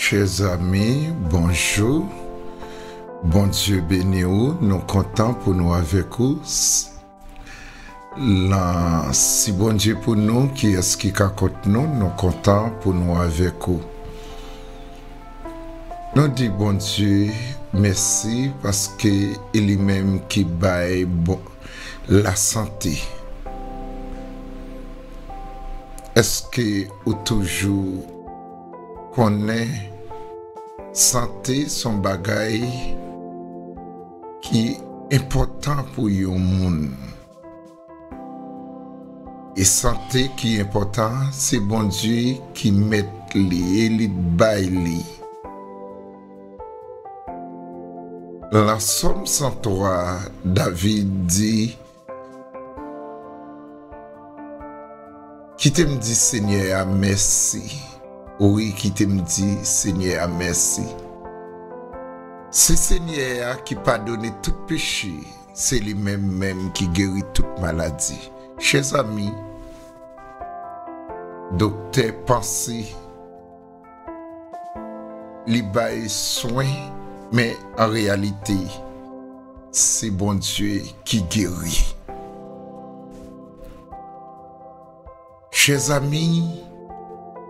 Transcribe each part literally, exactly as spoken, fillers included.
Chè zanmi, bonjou. Bondye beni w. Nou kontan pou nou avèk ou. S-, lan, si Bondye pou nou, kiyès ki ka kont nou? Nou kontan pou nou avèk ou. Nou di Bondye mèsi paske e li menm ki bay bon, lasante. Èske ou toujou konnen sante se yon bagay ki enpòtan pou yon moun? E sante ki enpòtan, se Bondye ki mèt li e li t bay li. Lan Sòm san twa, David di, kite m di Senyè a mèsi. Wi, kite m di Senyè a mèsi. Se Senyè a ki padone tout peche, se li menm menm ki geri tout maladi. Chè zanmi, doktè panse li bay swen, men an reyalite, se Bondye ki geri. Chè zanmi,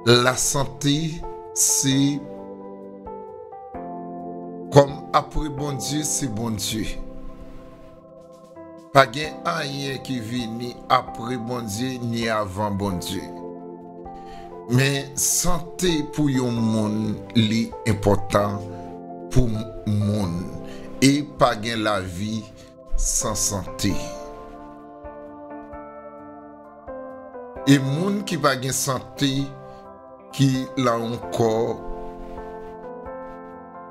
lasante se kòm apre Bondye, se Bondye. Pa gen anyen ki vini apre Bondye ni avan Bondye. Men sante pou yon moun li enpòtan pou moun. E pa gen lavi san sante. E moun ki pa gen sante, ki lan yon kò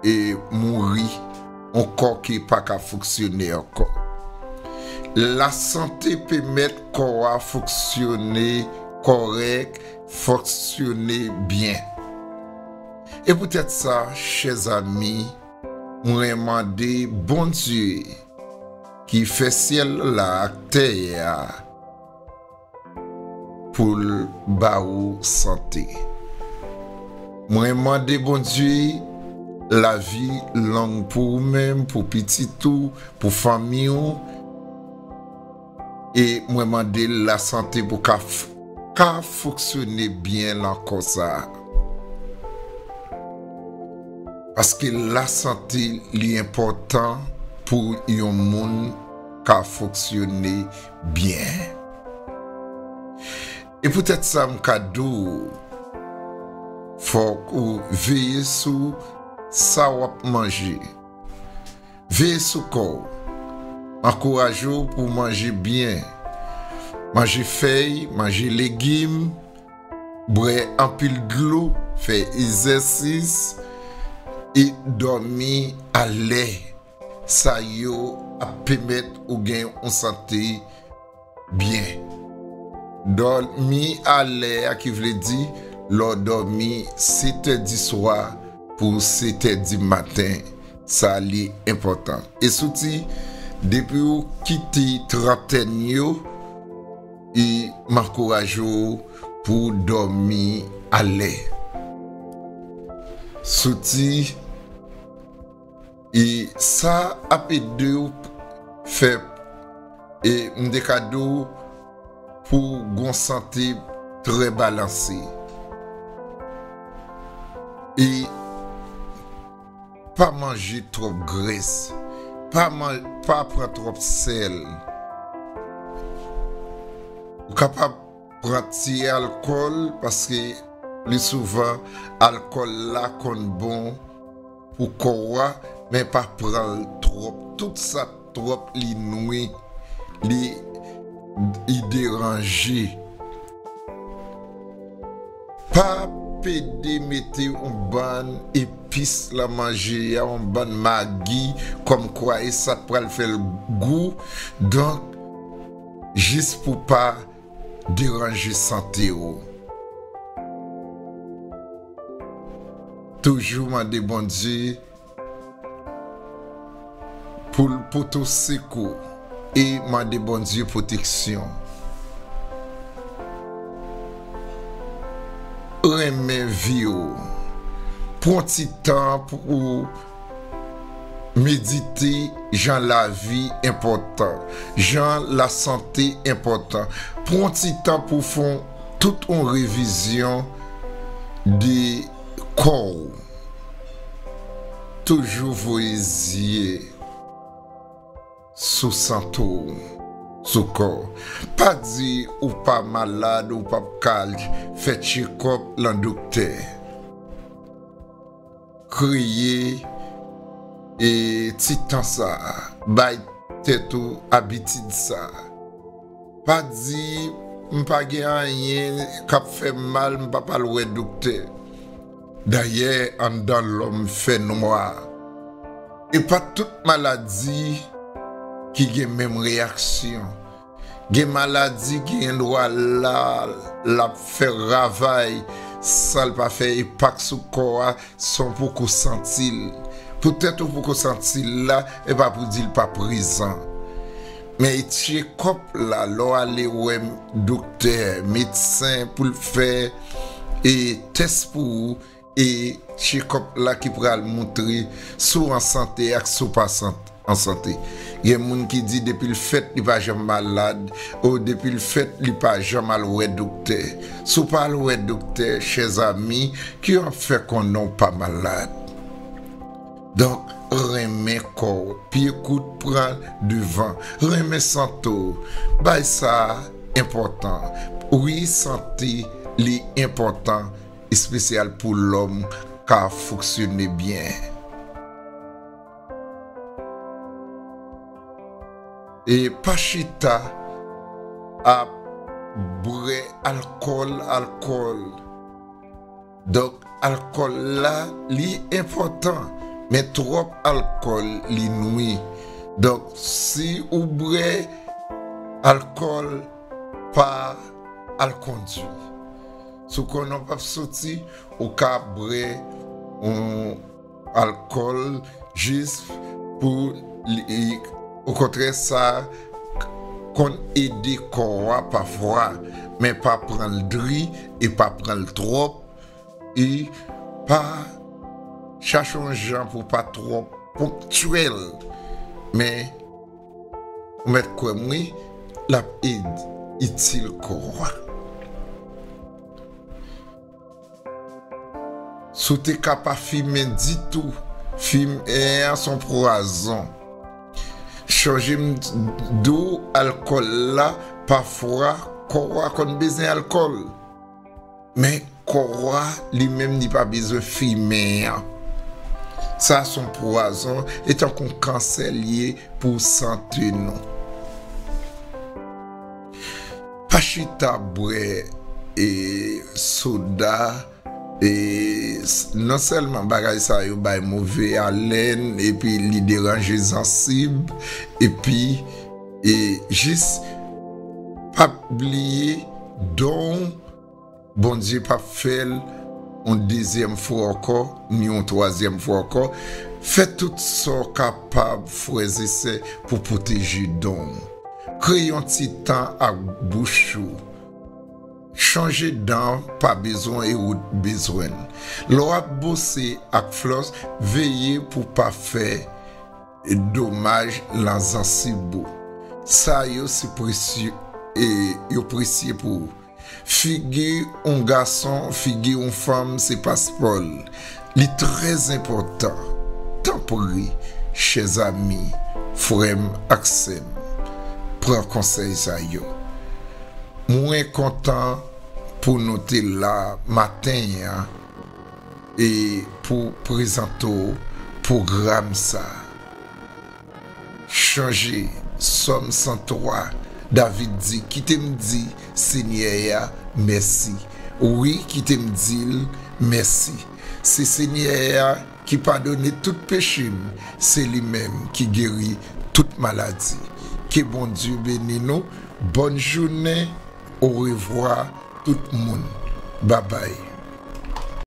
e mouri, yon kò ki pa ka fonksyone ankò. Lasante pèmèt kò a fonksyone kòrèk, fonksyone byen. E poutèt sa, chè zanmi, mwen mande Bondye ki fè syèl la ak tè a, pou l ba ou sante. Mwen mande Bondye lavi long pou ou menm, pou pitit ou, pou fanmi w. E mwen mande l lasante pou ka f-, ka fonksyone byen lan kò sa a. Paske lasante li enpòtan pou yon moun ka fonksyone byen. E poutèt sa, m ka di w, fòk ou veye sou sa w ap manje. Veye sou kò w. Ankouraje w pou w manje byen. Manje fèy, manje legim, bwè anpil dlo, fè egzèsis e dòmi alè. Sa yo ap pèmèt ou gen yon sante byen. Dòmi alè a ki vle di lè w dòmi sèt è di swa pou sèt è di maten. Sa li enpòtan. E Souti, depi w kite trantèn yo, e m ankouraje w pou w dòmi alè. Souti, e sa ap ede w fè, e m te ka di w pou w gon sante trè balanse. E pa manje twòp grès, pa man-, pa pran twòp sèl. Ou kapab pran ti alkòl, paske pli souvan alkòl la konn bon pou kò a, men pa pran l twòp. Tout sa twòp li nwi, li, li deranje. Pa pede mete yon bann epis lan manje a, yon bann magi, kòmkwa e sa t pral fè l gou. Donk, jis pou pa deranje sante w. Toujou mande Bondye pou l pote w sekou e mande Bondye pwoteksyon. Renmen vi w. Pran ti tan pou medite jan lavi enpòtan, jan lasante enpòtan. Pran ti tan pou fè tout yon revizyon de kò w. Toujou voye zye sou sante w, sou kò w. Pa di ou pa malad, ou p ap ka al fè tchekòp lan doktè. Kreye, e, ti tan sa a, bay tèt ou abitid sa a. Pa di, "M pa gen anyen k ap fè m mal, m p ap al wè doktè." Dayè, anndan lòm fè nwa. E pa tout maladi ki gen menm reyaksyon. Gen maladi ki gen dwa la, l ap fè ravaj san l pa fè enpak sou kò a, san w poko santi l. Poutèt ou poko santi l la, e pa pou di l pa prezan. Men tchekòp la, lè w ale wè doktè, medsen pou l fè, e, tès pou ou, e tchekòp la ki pral montre si w an sante ak si w pa san-, an sante. Gen moun ki di depi l fèt li pa janm malad, o depi l fèt li pa janm al wè doktè. Si w pa al wè doktè, chèzami, ki w ap fè konnen w pa malad? Donk, renmen kò w, pye kout pran devan, renmen sante w, bay sa enpòtan. Wi, sante li enpòtan, espesyal pou lòm ka fonksyone byen. E pa chita ap bwè alkòl, alkòl. Donk, alkòl la, li enpòtan, men twòp alkòl, li nwi. Donk, si ou bwè alkòl, pa al kondwi. Si w konnen w p ap soti, ou ka bwè yon alkòl jis pou li, okontrè, sa konn ede kò a pafwa, men pa pran l dri e pa pran l twòp, e pa chache yon jan pou pa twò ponktyèl, men ou mèt kwè m wi, l ap ed-, itil kò a. Si w te ka pa fimen ditou, fimen an se yon pwazon. Chonje m di w, alkòl la, pafwa, kò a konn bezwen alkòl. Men kò a, li menm, li pa bezwen fimen an. Sa se yon pwazon, e tankou yon kansè l ye pou sante nou. Pa chita bwè, e, soda, e, s-, non sèlman bagay sa yo bay move alèn, epi li deranje zansib, epi, e, jis pa bliye don Bondye p ap fè l yon dezyèm fwa ankò, ni yon twazyèm fwa ankò. Fè tout sa w kapab, frè e sè, pou pwoteje don w. Kreye yon ti tan ak bouch ou. Chonje dan pa bezwen e wout bezwen l. Lè w ap bwose ak flòs, veye pou pa fè domaj lan zansib ou. Sa yo se presye, e yo presye pou ou. Figi yon gason, figi yon fanm, se paspò l. Li trè enpòtan. Tanpri, chèzami, frè m ak sè m, pran konsèy sa yo. Mwen kontan pou nou te la maten an e pou prezante w pwogram sa a. Chanje, Sòm san twa, David di, "Kite m di Senyè a mèsi. Wi, kite m di l mèsi." Se Senyè a ki padone tout peche m, se li menm ki geri tout maladi. Ke Bondye beni nou. Bòn jounen, orevwa tout moun. Babay.